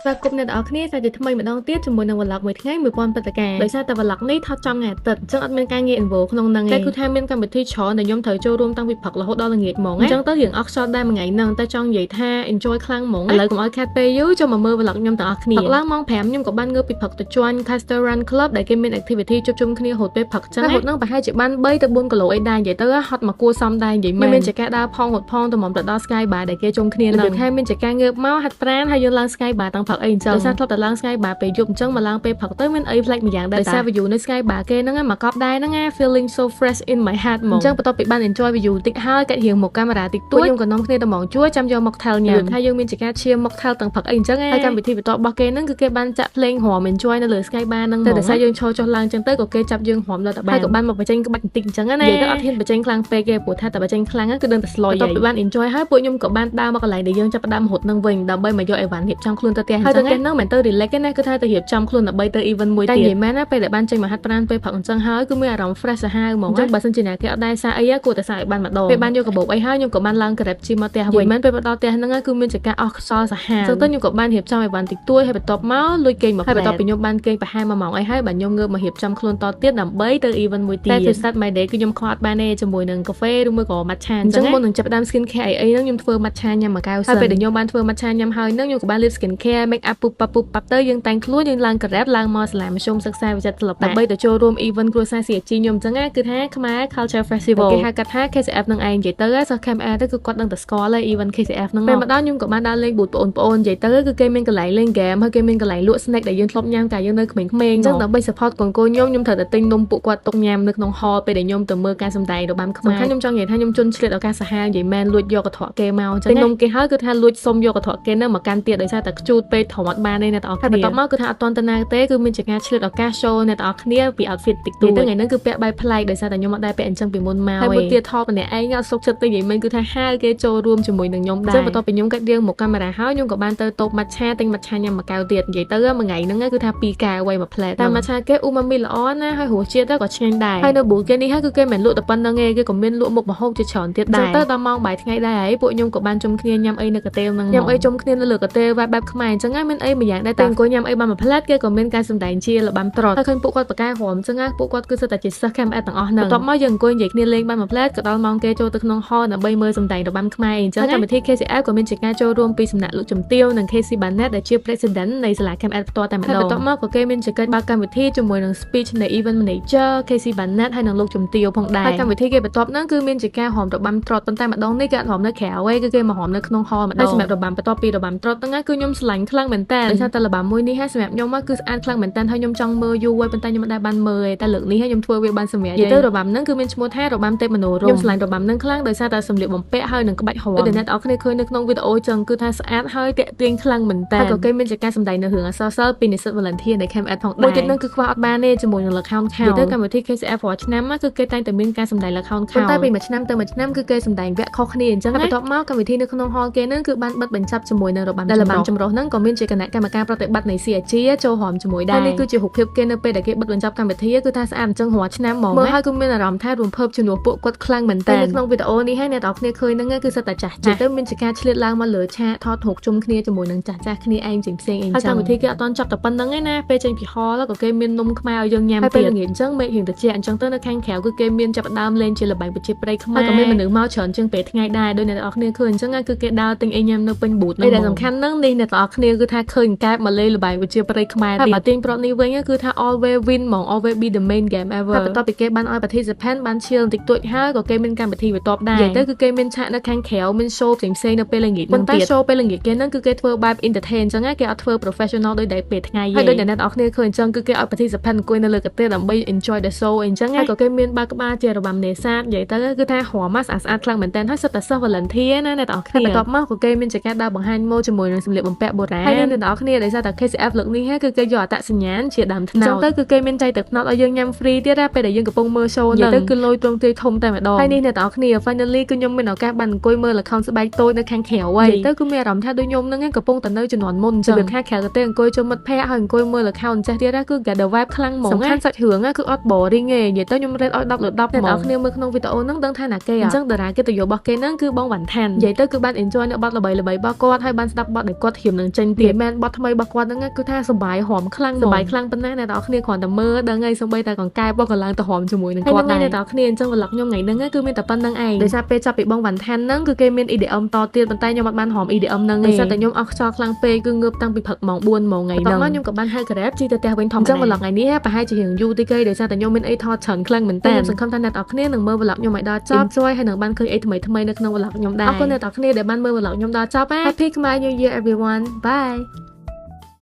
ស្វាគមន៍អ្នកទាំងអស់គ្នាសាជាថ្មីម្ដងទៀតជាមួយនឹង vlog មួយថ្ងៃ1000ព្រឹត្តិការណ៍ដោយសារតែ vlog នេះថតចំថ្ងៃអាទិត្យអញ្ចឹងអត់មានការងារ involve ក្នុងហ្នឹងទេតែគឺថាមានកម្មវិធីច្រើនដែលខ្ញុំត្រូវចូលរួមតាំងពីព្រឹករហូតដល់ល្ងាចហ្មងអញ្ចឹងទៅរៀងអស់ខ្យល់ដែរមួយថ្ងៃហ្នឹងតែចង់និយាយថា enjoy ខ្លាំងហ្មងឥឡូវកុំឲ្យខាតពេលយូរចូលមកមើល vlog ខ្ញុំទាំងអស់គ្នាព្រឹកឡើងម៉ោង5ខ្ញុំក៏បានងើបពីព្រឹកទៅ join Caster Run Club ដែលគេមាន activity ជួបជុំគ្នារហូតពេលព្រឹកអញ្ចឹងរហូតហ្នឹងប្រហែលជាបាន3ទៅ4គីឡូអីដែរនិយាយទៅហត់មកគួរសមដែរនិយាយមែនមានជាការដើរផងរត់ផងទៅមកទៅដល់ Sky Bar ដែលគេជុំគ្នាហ្នឹងថាមានជាការងើបមកហាត់ប្រាណហើយយើងឡើង Sky Bar តាំងព្រឹកអីអញ្ចឹងដោយសារធ្លាប់តែឡើង Sky Bar ពេលយប់អញ្ចឹងមកឡើងពេលព្រឹកទៅមានអីប្លែកម្យ៉ាងដែរដោយសារ view នៅ Sky Bar គេហ្នឹងមកកប់ដែរហ្នឹង feeling so fresh in my heart ហ្មងអញ្ចឹងបន្ទាប់ពីបាន enjoy view តិចហើយកាត់រៀងមកកាមេរ៉ាតិចតួចខ្ញុំក៏នាំគ្នាទៅហ្មងជួយចាំយក mocktail ញ៉ាំថាយើងមានជាការឈាម mocktail ទាំងព្រឹកអីអញ្ចឹងហើយកម្មវិធីបន្ទាប់របស់គេហ្នឹងគឺគេបានចាក់ភ្លេងរាំ enjoy នៅលើ Sky Bar ហ្នឹងតែដោយសារយើងឈរចុះឡើងអញ្ចឹងទៅក៏គេចាប់យើងរាំដល់តែបានហើយក៏បានមកបញ្ចេញក្បាច់បន្តិចអញ្ចឹងណានិយាយទៅអត់ហ៊ានបញ្ចេញខ្លាំងពេកទេព្រោះថាតែបញ្ចេញខ្លាំងគឺដឹងតែ slow បន្ទាប់ពីបាន enjoy ហើយពួកខ្ញុំក៏បានដើរមកកន្លែងដែលយើងចាប់ផ្ដើមរត់នឹងវិញដើម្បីមកយកអីវ៉ាន់រៀបចំខ្លួនទៅផ្ទះអញ្ចឹងហើយទៅផ្ទះហ្នឹងមិនទៅ relax ទេណាគឺថាទៅរៀបចំខ្លួនដើម្បីទៅ event មួយទៀតតែនិយាយមែនណាពេលដែលបានចេញមកហាត់ប្រាណពេលព្រឹកអញ្ចឹងហើយគឺមានអារម្មណ៍ fresh សាហាវហ្មងអញ្ចឹងបើសិនជាអ្នកគេអត់ដែរសារអីគួរតែសារឲ្យបានម្ដងពេលបានយកកាបូបអីហើយខ្ញុំក៏បានឡើង Grab ជិះមកផ្ទះវិញមែនពេលមកដល់ផ្ទះហ្នឹងគឺមានចការអស់ខ្យល់សាហាវអញ្ចឹងទៅខ្ញុំក៏បានរៀបចំអីវ៉ាន់តិចតួចហើយបន្ទាប់មកលួចគេងមកហើយបន្ទាប់ពីខ្ញុំបានគេងប្រហែល1ម៉ោងអីហើយបាទខ្ញុំងើបមករៀបចំខ្លួនតទៀតដើម្បីទៅ event មួយទៀតតែ to start my day គឺខ្ញុំខ្វះអត់បានទេជាមួយនឹងកាហ្វេឬមួយក៏ matcha អញ្ចឹងមុននឹងចាប់ផ្ដើម skin care អីអីហ្នឹងខ្ញុំធ្វើ matcha ញ៉ាំមួយកែវសិនហើយពេលដែលខ្ញុំបានធ្វើ matcha ញ៉ាំហើយហ្នឹងខ្ញុំក៏បានលាប skin care make up ពុបប៉ាប់ពុបប៉ាប់ទៅយើងតែងខ្លួនយើងឡើង Grab ឡើងមកសាលាមធ្យមសិក្សាវិចិត្រសិល្បៈដើម្បីទៅចូលរួម event គ្រួសារ CG ខ្ញុំអញ្ចឹងណាគឺថាខ្មែរ Culture Festival គេហៅកាត់ថា KCF នឹងឯងនិយាយទៅសិស្ស KMA ទៅគឺគាត់ដឹងតែស្គាល់ហើយ event KCF ហ្នឹងពេលមកដល់ខ្ញុំក៏បានដើរលេង booth បងប្អូននិយាយទៅគឺគេមានកន្លែងលេង game ហើយគេមានកន្លែងលក់ snack ដែលយើងធ្លាប់ញ៉ាំកាលយើងនៅក្មេងៗអញ្ចឹងដើម្បី support កូនកូនខ្ញុំខ្ញុំត្រូវតែទិញនំពួកគាត់ទុកញ៉ាំនៅក្នុង hall ពេលដែលខ្ញុំទៅមើលការសម្ដែងរបាំខ្មែរសំខាន់ខ្ញុំចង់និយាយថាខ្ញុំជន់ឆ្លៀតឱកាសសាហាវនិយាយមែនលួចយកកន្ត្រកគេមកអញ្ចឹងទិញនំគេហើយគឺថាលួចសុំយកកន្ត្រកគេហ្នឹងមកកាន់ទៀតដោយសារតែខ្ជូតពេកធំអត់បានទេអ្នកទាំងអស់គ្នាហើយបន្ទាប់មកគឺថាអត់ទាន់ទៅណាទេគឺមានជាការឆ្លៀតឱកាស show អ្នកទាំងអស់គ្នាពី outfit តិចតួចទៅថ្ងៃហ្នឹងគឺពាក់បែបប្លែកដោយសារតែខ្ញុំអត់ដែលពាក់អញ្ចឹងពីមុនមកហើយមួយទៀតថតម្នាក់ឯងអត់សុខចិត្តទេនិយាយមែនគឺថាហៅគេចូលរួមជាមួយនឹងខ្ញុំដែរអញ្ចឹងបន្ទាប់ពីខ្ញុំកាត់រៀងមកកាមេរ៉ាហើយខ្ញុំក៏បានទៅតូប matcha ទិញ matcha ញ៉ាំមួយកែវទៀតនិយាយទៅមួយថ្ងៃហ្នឹងគឺថាពីរកែវໄວមួយផ្លែតាម matcha គេអ៊ូម៉ាមីល្អណាស់ហើយរសជាតិក៏ឆ្ងាញ់ដែរហើយនៅ booth គេនេះហើយគឺគេមិនលក់តែប៉ុណ្្នឹងទេគេក៏មានលក់មុខម្ហូបជាច្រើនទៀតដែរទៅដល់ម៉ោងបាយថ្ងៃដែរហើយពួកខ្ញុំក៏បានជុំគ្នាញ៉ាំអីនៅកាតេលហ្នឹងញ៉ាំអីជុំគ្នានៅលើកាតេលបែបបែបខ្មែរអញ្ចឹងហើយមានអីមួយយ៉ាងដែរតែអង្គុយញ៉ាំអីបានមួយផ្លែតគេក៏មានការសម្ដែងជារបាំត្រុដិហើយឃើញពួកគាត់បកកែរំអញ្ចឹងណាពួកគាត់គឺសិតតែជាសិស្ស KMS ទាំងអស់ហ្នឹងបន្ទាប់មកយើងអង្គុយនិយាយគ្នាលេងបានមួយផ្លែតក៏ដល់ម៉ោងគេចូលទៅក្នុង hall ដើម្បីមើលសម្ដែងរបាំខ្មែរអញ្ចឹងកម្មវិធី KCF ក៏មានជាការចូលរួមពីសំណាក់លោកជំទាវនិង KC Banet ដែលជា President នៃសាលា KMS ផ្ទាល់តែម្ដងហើយបន្ទាប់មកក៏គេមានជាកិច្ចបើកកម្មវិធីជាមួយនឹង speech នៃ event manager KC Banet ហើយនិងលោកជំទាវផងដែរហើយកម្មវិធីគេបន្ទាប់ហ្នឹងគឺមានជាការរាំរបាំត្រុដិប៉ុន្តែម្ដងនេះគេអត់រាំនៅក្រៅទេគឺគេមករំនៅក្នុង hall ម្ដងហើយសម្រាប់របាំបន្ទាប់ពីរបាំត្រុដិហ្នឹងគឺខ្ញុំស្រឡាញ់ខ្លាំងមែនតើដោយសារតែរបាំមួយនេះហើយសម្រាប់ខ្ញុំគឺស្អាតខ្លាំងមែនតើហើយខ្ញុំចង់មើលយូរហើយប៉ុន្តែខ្ញុំមិនដែលបានមើលទេតែលើកនេះហើយខ្ញុំធ្វើវាបានសម្រាប់និយាយទៅរបាំហ្នឹងគឺមានឈ្មោះថារបាំទេពមនោរម្យខ្ញុំស្រឡាញ់របាំហ្នឹងខ្លាំងដោយសារតែសម្លៀកបំពាក់ហើយនឹងក្បាច់រាំដូចតែអ្នកទាំងអស់គ្នាឃើញនៅក្នុងវីដេអូចឹងគឺថាស្អាតហើយទាក់ទាញខ្លាំងមែនតើហើយក៏គេមានជាការសម្ដែងនៅរឿងអក្សរសិល្ប៍ពីនិស្សិត volunteer នៃ KMS ផងដែរមួយទៀតហ្នឹងគឺខ្វះអត់បានទេជាមួយនឹងល្ខោនខោលនិយាយទៅកម្មវិធី KCF រាល់ឆ្នាំគឺគេតែងតែមានការសម្ដែងល្ខោនខោលប៉ុន្តែពីមួយឆ្នាំទៅមួយឆ្នាំគឺគេសម្ដែងវគ្គខុសគ្នាអញ្ចឹងហើយបន្ទាប់មកកម្មវិធីនៅក្នុង hall គេហ្នឹងគឺបានបិទបញ្ចប់ជាមួយនឹងរបាំដែលរបាំចម្រុះហ្នឹងក៏មានជាគណៈកម្មការប្រតិបត្តិនៃ CAG ចូលរួមជាមួយដែរហើយនេះគឺជារូបភាពគេនៅពេលដែលគេបិទបញ្ចប់កម្មវិធីគឺថាស្អាតអញ្ចឹងរាល់ឆ្នាំហ្មងមើលហើយគឺមានអារម្មណ៍ថារំភើបជំនួសពួកគាត់ខ្លាំងមែនតើនៅក្នុងវីដេអូនេះហើយអ្នកទាំងអស់គ្នាឃើញហ្នឹងគឺសិតតែចាស់ចាស់ទៅមានជាការឆ្លៀតឡើងមកលើឆាកថតរូបជុំគ្នាជាមួយនឹងចាស់ចាស់គ្នាឯងផ្សេងៗអីចឹងហើយកម្មវិធីគេអត់ទាន់ចប់តែប៉ុណ្្នឹងឯណាពេលចេញពី hall ក៏គេមាននំខ្មែរឲ្យយើងញ៉ាំទៀតហើយពេលល្ងាចអញ្ចឹងមេឃរៀងត្រជាក់អញ្ចឹងទៅនៅខាងក្រៅគឺគេមានចាប់ផ្ដើមលេងជាល្បែងប្រជាប្រិយខ្មែរហើយក៏មានមនុស្សមកច្រើនជាងពេលថ្ងៃដែរដោយអ្នកទាំងអស់គ្នាឃើញអញ្ចឹងគឺគេដើរទិញអីញ៉ាំនៅពេញ booth ហ្នឹងដែលសំខាន់ហ្នឹងនេះអ្នកទាំងអស់គ្នាគឺថាឃើញកែបមកលេងល្បែងប្រជាប្រិយខ្មែរទៀតហើយបើទាញប្រត់នេះវិញគឺថា always win ហ្មង always be the main game ever ហើយបន្ទាប់ពីគេបានឲ្យ participant បាន chill បន្តិចតួចហើយក៏គេមានកម្មវិធីបន្ទាប់ដែរនិយាយទៅគឺគេមានឆាកនៅខាងក្រៅមាន show ផ្សេងៗនៅពេលល្ងាចហ្នឹងទៀតប៉ុន្តែ show ពេលល្ងាចគេហ្នឹងគឺគេធ្វើបែប entertain អញ្ចឹងគេអត់ធ្វើ professional ដូចដែលពេលថ្ងៃទេហើយដូចដែលអ្នកទាំងអស់គ្នាឃើញអញ្ចឹងគឺគេឲ្យ participant អង្គុយនៅលើកន្ទេលដើម្បី enjoy the show អញ្ចឹងហើយក៏គេមានបើកក្បាលជារបាំនេសាទនិយាយទៅគឺថារាំស្អាតស្អាតខ្លាំងមែនតើហើយសិតតែសិស្ស volunteer ណាអ្នកទាំងអស់គ្នាបន្ទាប់មកក៏គេមានជាការដើរបង្ហាញម៉ូជាមួយនឹងសម្លៀកបំពាក់បុរាណហើយអ្នកទាំងអស់គ្នាដោយសារតែ KCF លើកនេះគឺគេយកអត្តសញ្ញាណជាដើមត្នោតអញ្ចឹងទៅគឺគេមានចែកទឹកត្នោតឲ្យយើងញ៉ាំ free ទៀតណាពេលដែលយើងកំពុងមើល show ហ្នឹងនិយាយទៅគឺលុយទ្រង់ទ្រាយធំតែម្ដងហើយនេះអ្នកទាំងអស់គ្នា finally គឺខ្ញុំមានឱកាសបានអង្គុយមើលល្ខោនស្បែកតូចនៅខាងក្រៅហើយនិយាយទៅគឺមានអារម្មណ៍ថាដូចខ្ញុំហ្នឹងកំពុងតែនៅជំនាន់មុនអញ្ចឹងរបៀបថាក្រៅទៅអង្គុយជុំមិត្តភ័ក្តិហើយអង្គុយមើលល្ខោនចេះទៀតណាគឺ get the vibe ខ្លាំងហ្មងសំខាន់សាច់រឿងគឺអត់ boring ទេនិយាយទៅខ្ញុំ rate ឲ្យ10លើ10ហ្មងអ្នកទាំងអស់គ្នាមើលក្នុងវីដេអូហ្នឹងដឹងថាណាគេអញ្ចឹងតារាកិត្តិយសរបស់គេហ្នឹងគឺបងវ៉ាន់ថាន់និយាយទៅគឺបាន enjoy នៅបទល្បីៗរបស់គាត់ហើយបានស្ដាប់បទដែលគាត់ត្រៀមនឹងចេញ ទៀតមែនបទថ្មីរបស់គាត់ហ្នឹងគឺថាសប្បាយហមខ្លាំងសប្បាយខ្លាំងប៉ុណ្ណាអ្នកនរគ្នាគ្រាន់តែមើលដឹងហើយសំបីតែកង្កែបក៏ឡើងទៅហមជាមួយនឹងគាត់ដែរអ្នកនរគ្នាអញ្ចឹង vlog ខ្ញុំថ្ងៃហ្នឹងគឺមានតែប៉ុណ្្នឹងឯងដោយសារពេលចាប់ពីបងវ៉ាន់ថានហ្នឹងគឺគេមាន EDM តទៀតប៉ុន្តែខ្ញុំអត់បានហម EDM ហ្នឹងទេដោយសារតែខ្ញុំអស់ខ្យល់ខ្លាំងពេកគឺងើបតាំងពីព្រឹកម៉ោង4ម៉ោងថ្ងៃហ្នឹងបន្ទាប់មកខ្ញុំក៏បានហៅ Grab ជិះទៅផ្ទះវិញធម្មតាអញ្ចឹង vlog ថ្ងៃនេះប្រហែលជារៀងយូរតិចគេដោយសារតែខ្ញុំមានអីថតច្រើនខ្លាំងមែនតើខ្ញុំសង្ឃឹមថាអ្នកនរគ្នានឹងមើល vlog ខ្ញុំឲ្យដល់ចប់ enjoy ហើយនឹងបានឃើញអីថ្មីថ្មីនៅក្នុង vlog ខ្ញុំដែរអរគុណអ្នកនរគ្នាដែលបានមើល vlog ខ្ញុំដល់ចប់។ Happy Khmer New Year, everyone. Bye.